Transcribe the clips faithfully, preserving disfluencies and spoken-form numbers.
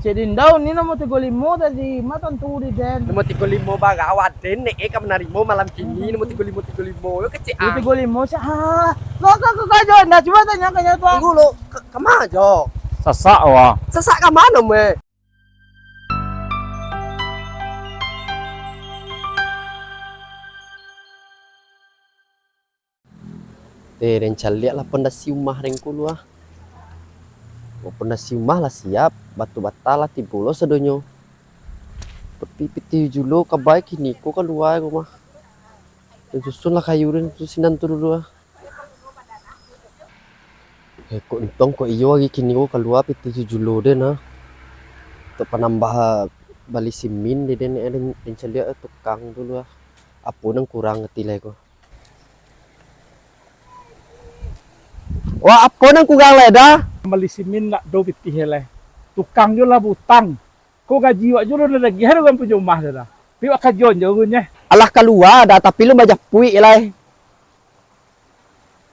Cek Dindau, ni nomor tigo limo tadi, ma tantu di den. Nomor tigo limo bara, waden nek eh ka manarimo malam kini, nomor tigo limo, tigo limo, yo kecek ah. Tigo limo, cek, ah, kau, kau, kau, kau, Jo, nah, cuba tanyo ka nyo tu, ah. Tunggu lo, ka, ka ma, Jo? Sasak, wah. Sasak ka mano, meh? Eh, den caliak lah pondasi umah den ko lu ah. Pondasi umah lah siap, batu bata lah tibo lo sadonyo. Tapi pitih julo ka bai kini ko kalua ko mah. Den susun lah kayu den tu sinan tu dulu ah. Eh, kok untuang kok iyo ari kini ko kalua pitih julo den ah. Untuak panambah bali simin dek den, eh, den, den caliak tukang dulu ah. Apo nan kurang ati lai ko? Wah, apo nan kurang lai, Da? Mambali simin ndak do pitih lai. Tukang jo lah bautang. Ko gaji wak jo lah nagiah dek urang punyo umah tu, Da. Pi wak kajoan jo urang nyo. Alah kalua, Da, tapi alun bajapuik lai.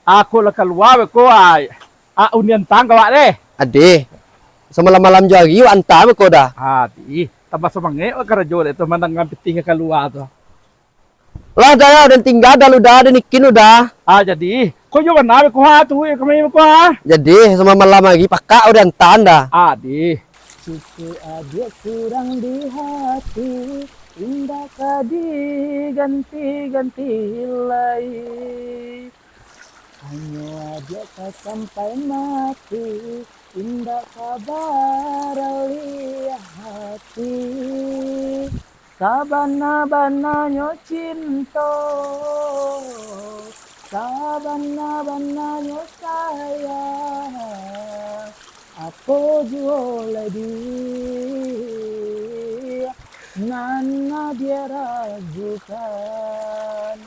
Ako lah kalua beko, ai. Ah, uni antang ka wak deh. Adeh. Samalam-malam jo ari wak anta beko, Da. Adeh. Tambah samangaik wak karajo dek tu, mandanga pitih ka kalua tu. Lah, Da, lah, den tingga, Da, lu, Da, den ikin, lu, Da. Ah, jadi, ko jo bana beko ha tu, eh, kami beko ha. Jadi, samalam-malam ari pakak udah antaan, Da. Ah, di. Cukuik adiak surang di hati, indak ka diganti-ganti lai. Hanyo adiak ka sampai mati, indak ka baralih hati. Sabana-bananyo cinto, sabana-bananyo sayang, apo juo lai di nan adiak ragukan.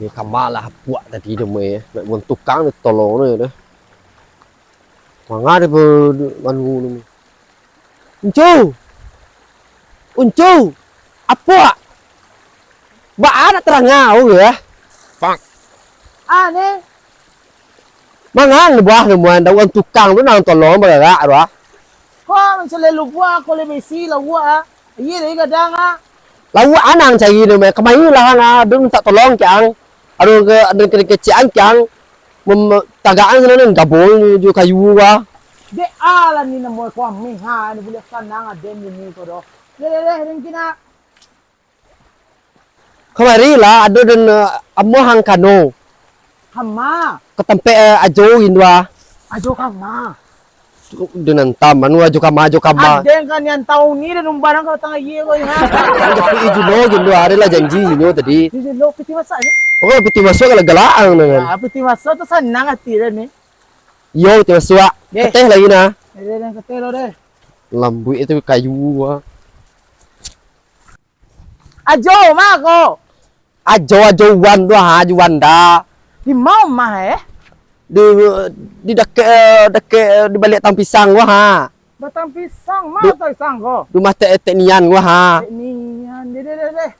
Ni kama lah apuak tadi tu, meh, nak buang tukang ni tolong ni dah. Manga dia ber-, anu ni. Uncu! Uncu! Apuak! Baa nak taranga au ge? Pak. Ah, ni. Mangang buah nemuan, da urang tukang tu nang tolong bagarak tu, ah. Ko mancaliak lubuak, ko lai baisi lauak, ah. Iyo, lai gadang, ah. Lauak anang cari tu, meh. Kamari lah, ang, ah. Ado mintak tolong, kiang. Ado ke, ado ke, kecek ang, kiang. Mem-, tagak ang sinan, gabung jo kayu, ah. Dek, alah ni namo ko ameh, ha, ni buliah sanang aden ni ko doh. Deh, deh, deh, den kini. Kamari lah, ado den, eh, amuah ang kano. Kama? Ka tampek, eh, Ajo Indua. Ajo kama? Den antam, anu Ajo kama, Ajo kama. Aden kan yang tahu ni, den umbarang ka batang aia ko, ha. Tapi ijuno Indua, ado lah janji inyo tadi. Ijuno piti masak ni? Oh, piti masak kalau galak ang dengan. Ah, piti masak tu sanang ati den ni. Iyo, piti masak. Deh. Keteh lagi nah. Deh, deh, deh, keteh lo deh. Lambuik itu kayu, ah. Ajo, ma ko? Ajo, Ajo Wan tu, ha, Ajo Wanda. Di ma umah, eh? Di, di dakek, dakek, di baliak tang pisang tu, ha. Batang pisang, ma batang pisang ko? Rumah Tek, Tek Nian tu, ha. Tek Nian, deh, deh, deh, deh.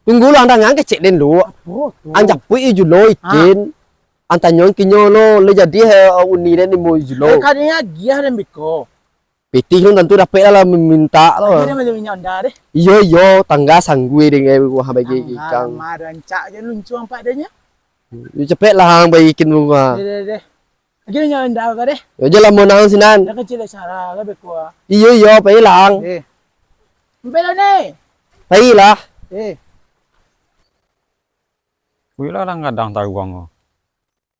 Tunggu lu, ang dangan kecek den lu. Apo tu? Ang japuik i julo ikin. Ha. Ang tanyo kinyo lo, le jadi, he, uni den ni mo i julo. Eh, kadang agiah den biko. Pitih tu tantu dapek lah, lah mamintak tu. Agiah den bali minyak onda deh. Iyo, iyo, tangga sanggui dengan wah bagi ikang. Lama rancak je luncuang pak dia nya. Yo, capek lah ang bagi ikin bunga. Deh, deh, deh. Agiah minyak onda ka deh. Yo, je lah monang sinan. Dah kecil acara ka beko. Iyo, iyo, pai lah ang. Eh. Sampai lah ni. Pai lah. Eh. Wih lah, lah gadang taruang ko.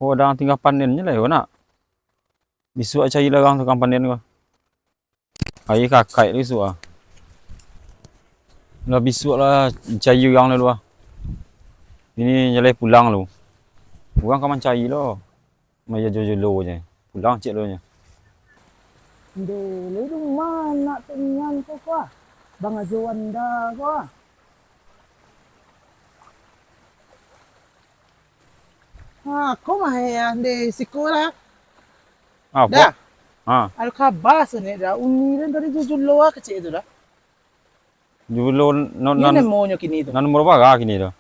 Oh, gadang tingga panen je lah yo, nak. Bisuak cari lah urang tukang panen ko. Aia kakaik lah bisuak ah. Lah bisuak lah cari urang lah lu ah. Ini jaleh pulang lu. Urang ka mancari lo. Maya jolo-jolo je. Pulang cek lo nyo. Deh, lai rumah nak tu nian ko ko ah. Bang Ajo Wanda ko ah. Ha, ko mah ya, deh, siko lah. Apo? Dah. Ha. Ado kaba sanek dah. Uni den tadi jolo-jolo ah kecek tu dah. Jolo no-, nan, namonyo kini tu. Nan umur bara kini tu?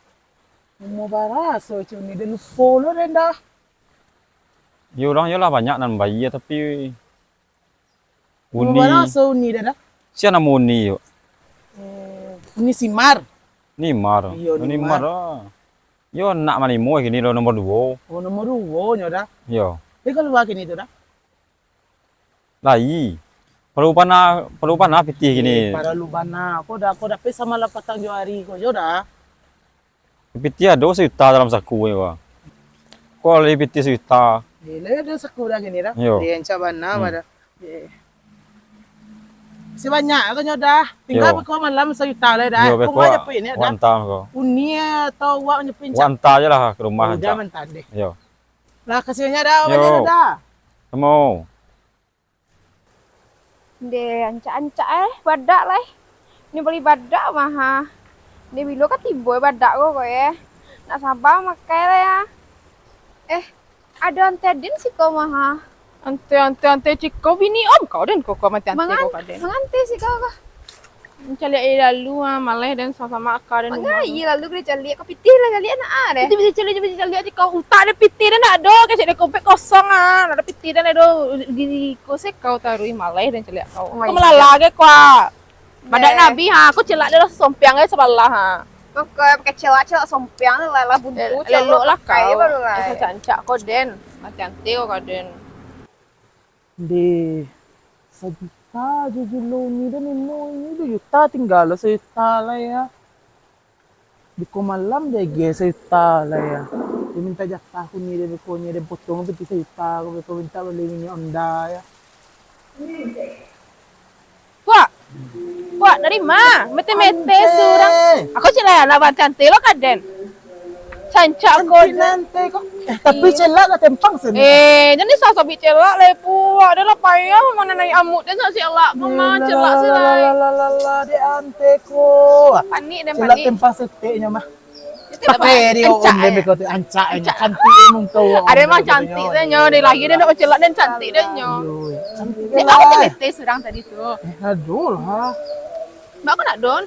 Umur bara so cuni den lupo lo den dah. Yo, urang yo lah banyak nan bayia, tapi Umur uni bara so uni den dah? Sia namo Uni yo? Eh, Uni Simar. Nimar. Iyo, Nimar. Nimar lah. Yo, nak manimo kini lo nomor duo. Oh, nomor duo nyo dah. Yo. Tapi kalua kini tu dah. Lai. Paralu bana, paralu bana pitih kini. Eh, paralu bana. Ko dah, ko dah pe samalam patang jo ari ko jo dah. Pitih ado sajuta dalam saku ko. Ko lai pitih sajuta. Eh, lai ado saku dah kini dah. Yo. Eh, rancak bana Hmm. dah. Eh. Sabanyak ko nyo dah. Tingga Yo. beko malam sajuta lai dah. Yo, Ko beko nyo pe ini dah. wanta ko. Uni atau wak nyo pe Wanta je lah ke rumah. Udah rancak. Mantah deh. Yo. Lah, kasih banyak dah, Yo. banyak dah. Samo. Deh, ancak-ancak eh, badak lai. Ni bali badak mah, ha. Deh, bilo ka tibo eh badak ko, ko eh. Nak saba makai lai, ha. Eh, ado ante den siko mah, ha. Ante, ante, ante ciko bini om kau den, koko mati ante Mangan-, ko ka den. Mangante siko ko. Caliak aia lalu, ah, maleh den sama-sama aka den rumah. Mangai lalu kena caliak, kau pitih lah caliak nak, ah, deh. Pitih, pitih caliak, pitih caliak, cik, kau utak den pitih den nak do, kecek den kompek kosong, ah. Nak do pitih den do, di, di, kau se kau taruih maleh den caliak kau. Oh my Kau God. melala ge kau, ah. Badak Deh. nabi, ha, kau celak den lah sompiang ge sabalah, ha. Kau, kau pakai celak, celak sompiang lah, lah buntu, Eh, celak lelok lah pakai kau. baru lah. Eh, sancak-ancak kau den, mati ante kau ka den. Ndeh, sajuta jo julo ni dah nimo ini duo juta tingga lo sajuta lah ya. Beko malam diagiah sajuta lah ya. Dia minta jatah ko ni, dia beko ni, dia potong piti sajuta, ko beko minta bali minyak Honda ya. Wak! Wak, dari ma? Mete-mete Ante. surang. Aku cek lah anak bantai ante lo ka den. Sancak ko Ante den. nanti kok. Eh, tapi Iya. celak lah tempang sini. Eh, jadi sah sabik celak lah, Pu. Wak, dah lah payah mana naik amuk den sak celak. Kau mah Yelah, celak sih lah, lah. lah, lah, lah, lah, dek ante ko. Panik den, Celak panik. tempang seteknya mah. Pakai dia Ancak, ondeh eh. beko tu, ancak ini. Ancak. Cantik emang kau. Ada emang cantik tu nyo, dia lagi dia nak celak dan cantik dia nyo. Aduh, cantik Dia lah. Aku tadi teh surang tadi tu. Eh, aduh lah. Mak aku nak don.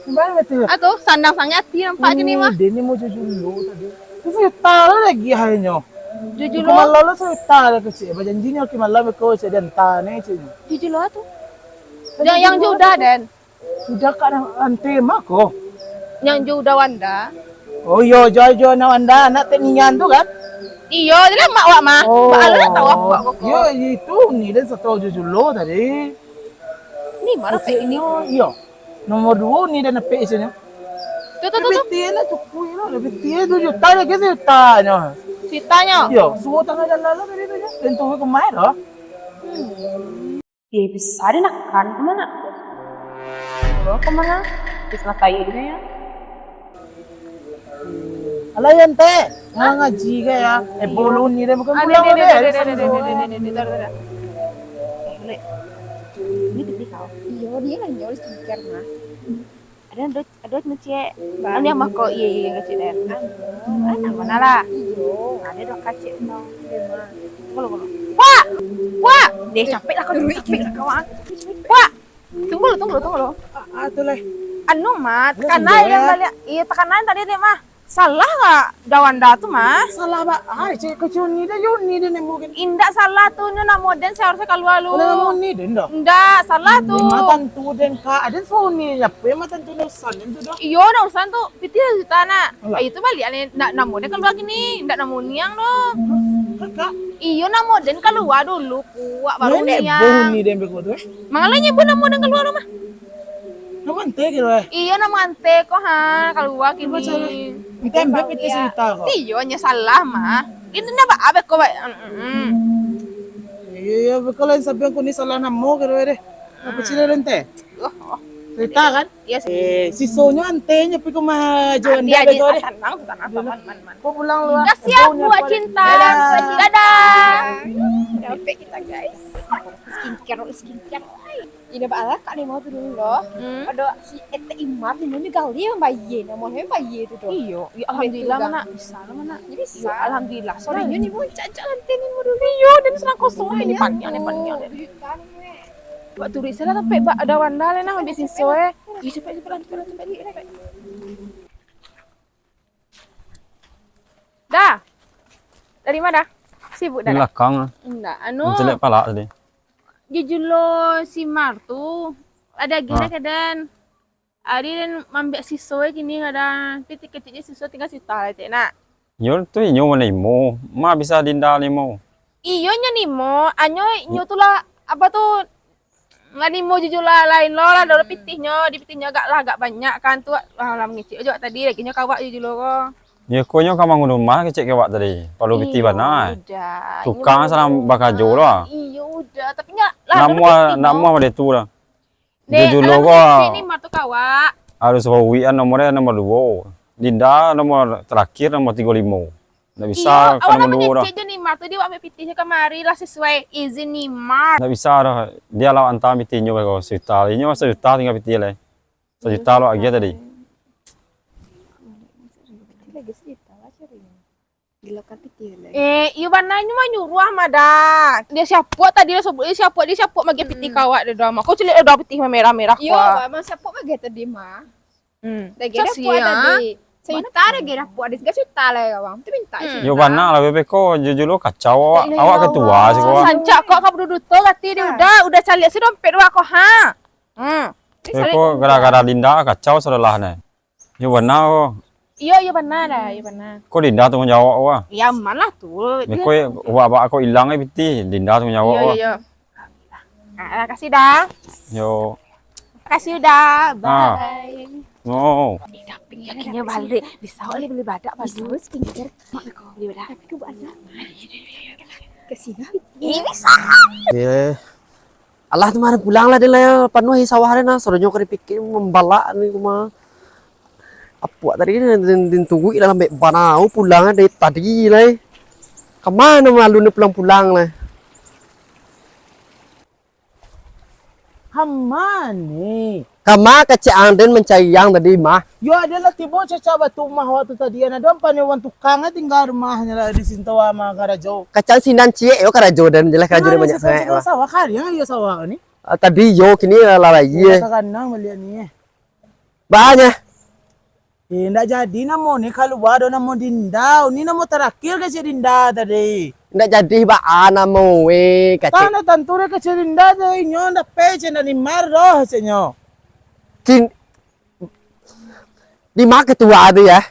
Baik betul. Ah tu, sandang sangat hati nampak kini mah. Dia ni mau jujur dulu tadi. Tu cerita lah lagi hanya. Jujur Aku lo. malam lo cerita lah kecil. Berjanjinya ke malam beko cek dia entah ni cek. Jujur lo tu. Yang, yang Jujur lo judah tu. den. Sudah ka ante mah ko? Yang jo Uda Wanda. Oh iyo, jo, jo anak Wanda, anak Tek Nian tu kan? Iyo, tu lah mak wak mah. Oh. Baa lah tahu aku wak ko. Yo, itu ni den sato jo julo tadi. Ni marah Tek ini. Iyo. Nomor duo ni den apek isinyo. Tu, tu, tu, tu. Betul lah, cukup lah. Betul duo juta lagi sejuta nyo. Sejuta nyo? Iyo, suruh tangah jalan lah tadi tu. Den tunggu kemarin lah. Hmm. Eh, bisa dinakan, kemana? Lo kemana? Di sana tai juga ya. Alah, ya, ente. Hah? Ngaji ke ya? Eh, bolon ni deh, bukan Ade, pulang ade, deh, ade, deh, deh, deh, deh, deh, deh, deh, deh, deh. Eh, Lek. Ini gede kau. Iyo, dia nanya skincare, nah. Ada, ada, ada, cek. Anu yang mako, iya, iya, kecil deh. Anu, mana lah? Iyo. Ada dua kacik tau. Tunggu, tunggu. Wak! Wak! Deh, capek lah kau, capek lah kau, ah. Wak! Tunggu lu, tunggu lu, tunggu lu. Ah, ah, tu lah. Anu, Mat, Lu kanai sendiri, yang ya? balik. Iya, tekanan tadi deh, mah. Salah gak Dawanda tu, mah? Salah, Mak. Ah, cek kecil ni dah, yo ni dah nemu kan. Indak salah tu, nyo namo den seharusnya kalua lu. Oh, namo ni den dah? Indak, salah tu. Matan tu den, Kak. Ada suruh ni, apa yang matan tu urusan den tu dah? Iyo, nak urusan tu. Pitih lah juta nak. Alah. Ayo tu baliak ni, ndak namo den kalua kini, ndak namo niang doh. Kakak. Iyo namo den kalua dulu, kuak baru Mana niang. Bohong ni den beko tu, eh? Mangalah nyebut namo den kalua tu mah. Namo ante kiro, eh? Iyo namo ante ko ha, kalua kini. Ante ambil piti Baliak. Sejuta ko. Iyo nyo salah mah. Ini ndak ba abis ko ba. Mm-mm. Iyo, iyo, beko lain sampai ko ni salah namo kiro deh. Apa ciri ante? Oh, oh. Cerita kan? Iya sih. Eh, sisonyo ante nyo pi ka rumah Johan Adi, dah Adi, bego ah, deh. Tenang, tenang, tenang, man, man. Kau pulang lu ah. Kasihan Kau buat nyapa- cinta. Dadah. Dadah. Capek kita guys. Skincare, skincare. Ini bak kak ni mau tu dulu loh. Hmm. Pada si Ete Imam ni ni gali yang bayi nama yang bayi tu tu. Iyo, ya, alhamdulillah mana bisa lah mana. Ini bisa. Iyo, alhamdulillah. Sorry ni mau cacak ante ni mau dulu. Iyo, dan senang kosong ini panik, ini panik. Buat turis lah sampai bak ada wanda lah nah ambil siso eh. Ih, cepat, cepat, cepat, cepat, cepat, cepat. Dah. Dari mana? Sibuk dah. Di belakang. Enggak, anu. Mencelik palak tadi. Jujulo si Mar tu. Ado agiah Ah. Kaden. Ari den maambiak siso kini kadang. Tapi keceknyo siso tingga sajuta lah, cek nak. Iyo tu inyo manimo. Ma bisa Dinda nimo. Iyo nyo nimo, anyo inyo tu lah, apa tu, lah nimo Jujulo lain lo lah, dulu pitihnyo, di pitihnyo agak lah, agak banyak kan tu, lah, lah mangecek juo tadi, lagi nyo kawak Jujulo ko. Iyo, ko nyo ka mangun rumah kecek kawak tadi, palu pitih bana, eh. Iyo, udah. Tukang inyo salah bakajo lo, ah. Iyo, udah, tapi nyo lah, dulu pitihnyo. Namuah, namuah pado tu lah. Dek, Jujulo alah ko mangecek Nimar tu kawak. Harus Wawi an nomornyo nomor duo. Dinda nomor terakhir, nomor tigo limo. Ndak bisa. Iyo, ka awak nomor duo dah. Mangecek jo Nimar tu, di awak ambiak pitihnyo kamari lah sesuai izin Nimar. Ndak bisa dah. Dia lah anta pitihnyo ko sajuta. Inyo sajuta tingga pitih lai. Sajuta lo agiah tadi. Pitih lagi sajuta lah cari. Gilo kan pitih lai. Eh, iyo bana nyo manyuruah mah dah. Dia siapuak tadi lah sabuik, dia siapuak, dia siapuak magiah pitih kawak dia dah mah. Kau caliak dah pitih merah-merah. Iyo, kau. Emang siapuak magiah tadi mah. Hmm. Dah gaya siapuak tadi. Sajuta dah gaya dapuak, dah tigo juta lah ya, Bang. Tu minta. Yo bana lah, bebeko Jujulo kacau awak. Awak ketua sih kau. Sancak kau ka baduduto gati dia udah, udah caliak si dompet dua kau ha. Hmm. Bebeko gara-gara Dinda kacau sudah lah ne. Iyo bana ko. Iyo, iyo bana dah, iyo bana. Ko Dinda tangguang jawab ko. Iyo, aman lah tu. Beko awak-awak ko ilang ai pitih, Dinda tangguang jawab ko. Iyo, iyo. Ah, makasih dah. Yo. Makasih udah. Ah. Bye. Oh. Akhirnyo baliak. Bisa awak bali badak baru. Bisa, skincare. Mak beko bali badak. Tapi ko badak. Ka siko. Ini bisa. Oke. Alah tu mah pulang lah, den lah panuah sawah den lah, sadonyo ka dipikir mambalak ni mah. Apuak tadi ni, den, den tunggu lah lambek bana, oh, pulang dari tadi lai. Ka ma mah alun pulang-pulang lai. Ka ma ni? Ka ma kecek ang den mancari ang tadi mah? Yo, ado lah tibo cacak batu umah awak tu tadi, ado ampek urang tukang, eh, tingga rumahnyo lah di sinan mah karajo. Kacang sinan ciek yo karajo den, jelas karajo den banyak sangaik lah. Sawah kariang iyo sawah ni. Ah, tadi yo, kini lah, lah, lah, iyo. Udah takanang baliak ni, eh. Banyak. Eh, ndak jadi namo ni kalua doh, namo Dinda. Ni namo tarakhir kecek Dinda tadi. Ndak jadi baa namo weh, kecek. Tah, ndak tantu deh kecek Dinda tu. Inyo ndak pe, cek ndak Nimar doh, ceknyo. Kin-, Di ma ketua tu, ya?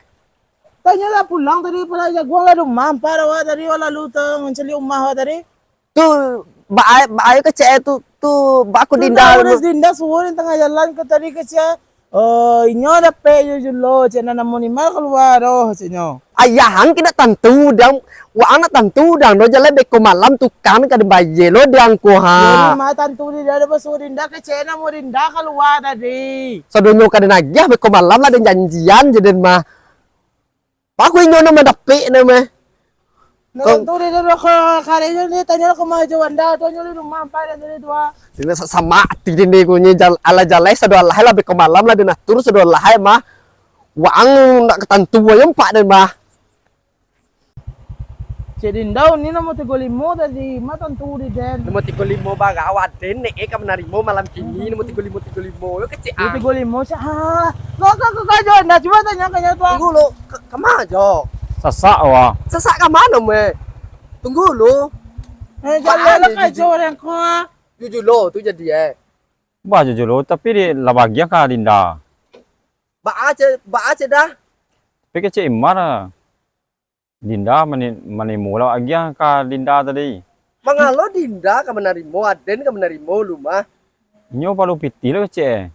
Tanyo lah pulang tadi, pala jaguang lah di umah, ampek awak tadi, awak lalu tu mancaliak umah awak tadi. Tu, ba-, baa kecek tu, tu, baa ko Dinda. Dinda suruah di tangah jalan ko tadi kecek. Oh, inyo dapek Jujulo, cek nan namo Nimar kalua doh, ceknyo. Ayah ang kini tantu, dang. Waang nak tantu dang, no jaleh beko malam tukang ka den bayie lo dang ko, ha. Yo, ma tantu di dado basuo Dinda, kecek namo Dinda kalua tadi. Sadonyo ka den agiah beko malam lah den janjian je den mah. Bagus inyo nan mandapek nan mah. Nah, tantu di dado ka, kali inyo ni tanyo lah ka ma jo Wanda, tu inyo di rumah ampai dan tadi tu, ha. Sini sa-, sama ati den deh, kunyi jal-, alah jaleh sado alah lah beko malam lah den atur sado alah mah. Waang nak tantu ayo ampak den mah. Cek Dinda, ni nomor tigo limo tadi, ma tantu di den. Nomor tigo limo bara, waden nek eh ka manarimo malam kini, nomor tigo limo, tigo limo. Yo kecek ah. Tigo limo, cek, ha. Lo ka, ka, ka jo, nah, cubo tanyo ka nyo tu. Tunggu lo, ka, ka ma jo? Sasak, wah. Sasak ka mano, meh? Tunggu lo. Eh, jaleh lah ka jo urang ko. Jujulo tu jadi, eh. Bah, Jujulo, tapi di lah bagian ka Dinda. Baa cek, baa cek dah. Tapi kecek Imar, Dinda mani-, manimo lah agiah ka Dinda tadi. Mangalo Dinda ka manarimo, aden ka manarimo lu mah. Inyo palu pitih lah kecek.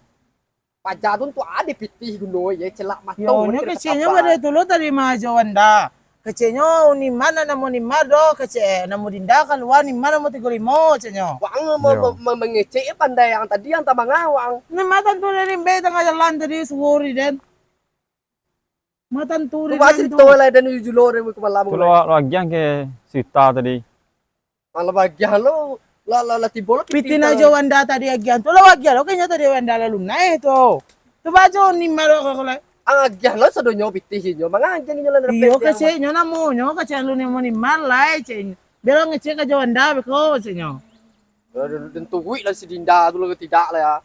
Paja tu untuak ade pitih guno ye, celak mato. Yo, nyo keceknyo pado tu lo tadi mah jo Wanda. Keceknyo Nimar, namo Nimar doh, kecek namo Dinda kalua Nimar namo tigo limo, ceknyo. Wang ma-, ma-, ma-, mangecek pandai yang tadi yang tamangah wang. Nimar tantu dari be tangah jalan tadi suruah di den. Ma tantu di den tu. Cubo cerito lah den Jujulo den ka malam. Tu lo, lo agiah ke Sita tadi. Malah bagian lo, lah, lah, lah tibo lo pitih. Pitih na jo Wanda tadi agiah tu, lah bagian lo keceknyo tadi Wanda lah lunaih tu. Tu baco Nimar lo ka, ka, lah. Ang agiah lo sadonyo pitih inyo, mangah agiah inyo lah dapek. Iyo, keceknyo namonyo, kecek lu namo Nimar lai, ceknyo. Biar lo ngecek ka jo Wanda beko, ceknyo. Lah, den, den turuik lah si Dinda tu lah, tidak lah ya.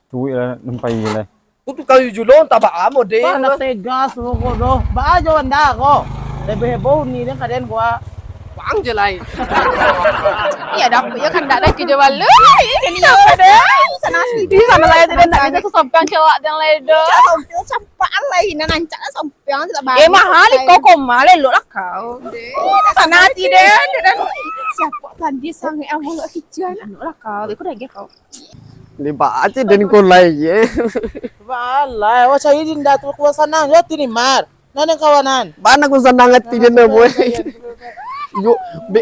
Turuik lah, nampai lah. Tu tukang Jujulo, entah baa model lah. Ndak tegas lo ko doh. Baa jo Wanda ko. Lebih heboh ni den ka den ko, ah. Pang je lai. Iyo, dapek je kandak dah kerja bala. Kini apa dah? Sana sini. Di sana lah, tidak nak kerja sesompang cewek dan lai doh. Campak lah, ina rancak lah sompang tu tak baik. Eh, mahal iko koma, elok lah kau. Sana hati deh. Siapa tadi sangat awak kicuan? Elok lah kau, aku dah kau. Ni ba aja dan kau lai ye. Balai, awak cari Dinda tu kuat sanang jo hati ni, Mar. Nan kawanan. Bana ku sanang hati dia nak buat. Yo, be,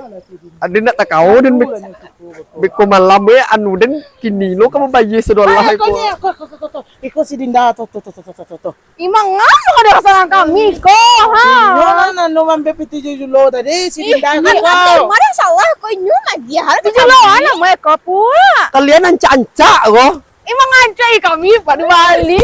ada nak takau dan be, beko malam be anu dan kini lo kamu bayar sedolah. Iko ni, iko, iko, iko, iko. Iko si Dinda tu, tu, tu. Imang ngapa kada rasa kami ko, ha? Inyo lah nanu mampir piti jujulo tadi, si Dinda ko. Ih, mana salah ko inyo magiah. Jujulo, anak mai ko pula. Kalian ancak-ancak ko. Imang ancak kami padu bali.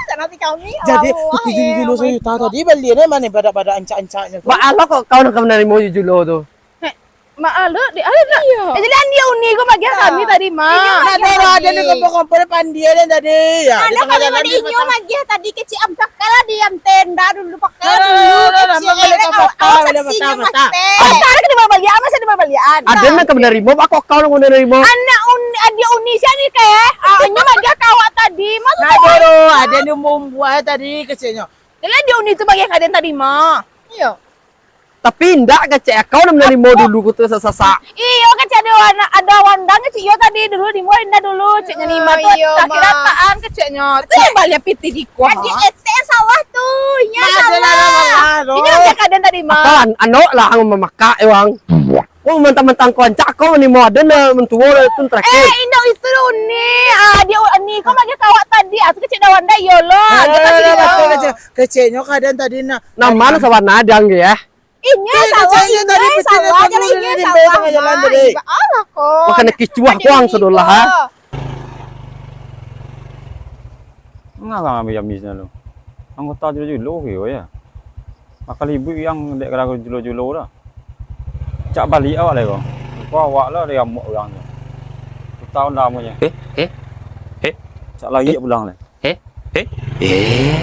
Sana ti kami. Jadi, piti jujulo sajuta tadi bali ni mana badak-badak ancak-ancaknyo tu? Ba alah kok kau nak manarimo jujulo tu? Heh, maaf, Dok, di, alah, nak. Iyo. Eh, jadi, Andi Uni ko magiah kami tadi, Mak. Inyo magiah tadi. Nak tahu ada ni kompor-kompor pandia dan tadi. Ya, di tengah jalan di inyo magiah tadi kecil, am, pakai lah di yang tenda dulu, pakai lah dulu, kecil. Awak saksinya, Mas Teh. Patah ke di balian, masa di balian. Ada nak kau manarimo, kok kau nak manarimo? Anak Uni, Andi Uni sia ni, Keh. Ah, inyo magiah ka awak tadi. Masa tadi? Aduh, ada ni umbuah tadi kecilnyo. Jadi, Andi Uni tu magiah ka den tadi, Mak. Iyo. Tapi indak, kecek, kau nak manarimo dulu, ku tu sasak-sasak. Iyo, kecek, ada Wanda, ada Wanda, kecek, iyo tadi dulu, di mua indah dulu, ceknyo, ni mah tu, iyo, tak kira apaan, keceknyo. Itu yang balian piti di kuah. Adik etek salah tu, inyo salah. Inyo yang kaden tadi, Mak. Akan, anok lah, ang mamakak, eh, wang. Kau mentang-mentang kau ancak, kau ni mau ada nak mentua tu terakhir. Eh, indak itu dulu ni. Ah, dia ni, kau magiah ka awak tadi. Ah, tu kecek dah Wanda, iyo lah. Dia kasih dia. Keceknyo kaden tadi nak. Nama lah sawana dang dia, eh? Inyo salah, inyo salah, jalan inyo salah. Alah ko. Makan kicuah kuang sadolah, ha? Ngarang ambil Yamis nyo lo. Anggota julo-julo kiro ya. Bakal ibu yang dek karago julo-julo dah. Cak balik awak lai ko. Ko awak lah dari amuk urang tu. Puta Honda amunyo. Eh, eh, eh. Cak lagi pulang lai. Eh, eh, eh,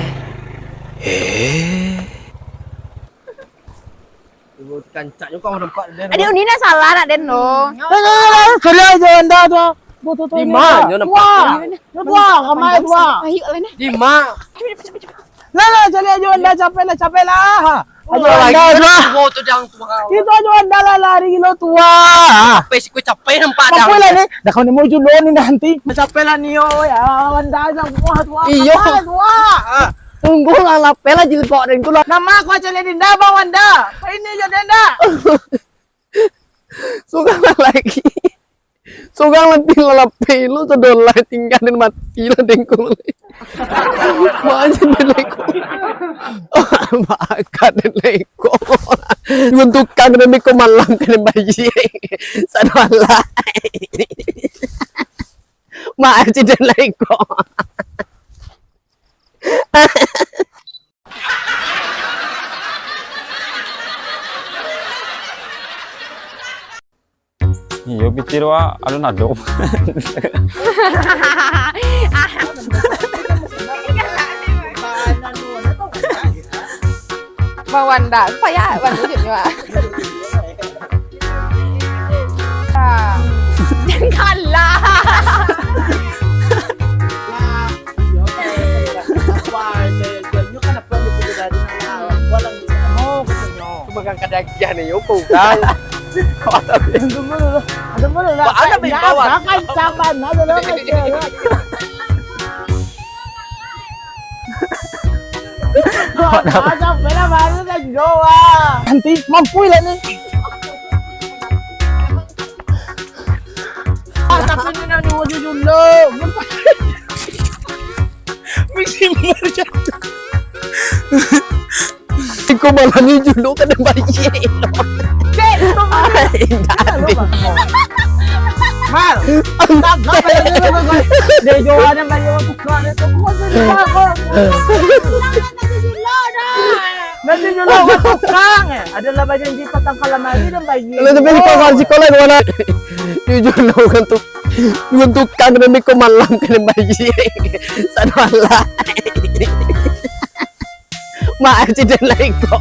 eh. Kancak nyo kau nampak den. Adik Uni nak salah nak den tu. Caliak ajo Wanda tu. Tu, tu, tu. Di ma nyo nampak? Tua. Nyo tua, kamai tua. Di ma? Lah, lah, caliak ajo Wanda, capek lah, capek lah. Ajo Wanda lah. Itu ajo Wanda lah, lari gilo tua. Capek siko capek nampak dah. Capek lah ni. Dah kau ni mau julo ni nanti. Capek lah ni yo, ya Wanda, tua, tua. Iyo. Tua. Tunggu lah, lapeh lah jilbab den tu lah. Nama aku aja lihat Dinda, Bang Wanda. Apa ini aja Dinda? Surang lah lagi. Surang lah tinggal lapeh lu, sudah lah tinggal dan mati lah dengkul. Mak aja den leko. Mak akan den leko. Jual tukang den beko malam ka den bayie. Sadolah. Mak aja den leko. Iyo, piti tu, ah, alun ado. Bang Wanda, payah Wanda wujudnyo, ah. Ah. Jangan kalah. Iyo, eh, wah, eh, eh, inyo kan apo yang dipuji dari nyo, wah, lang, oh, katonyo. Cuma kan kada agiah ni, yo, kau, Kang. Tunggu dulu, tunggu dulu. Ba, ada main bawah. Kan sabar, ada lah, kan, ya. Kau ada bela baru kan, Joa. Nanti mampu lah ni. Ah, tapi ni nak nunggu jujur lo. Mesti marah. Iko malam ni julo ka den bayie. Dek, ai, dah. Mal, tak, tak, tak, tak, tak, tak. Dia jual dan bayar tukang dia tu. Kau tu jual, kau. Nanti jual orang tukang, eh. Adalah bajanji patang kalam hari dan bayar. Kalau tapi kau kalau sekolah ke mana? Jujur lah orang tu. Ngan tukang kena beko malam kena bayie. Sadolah. Mak aja dan lai ko.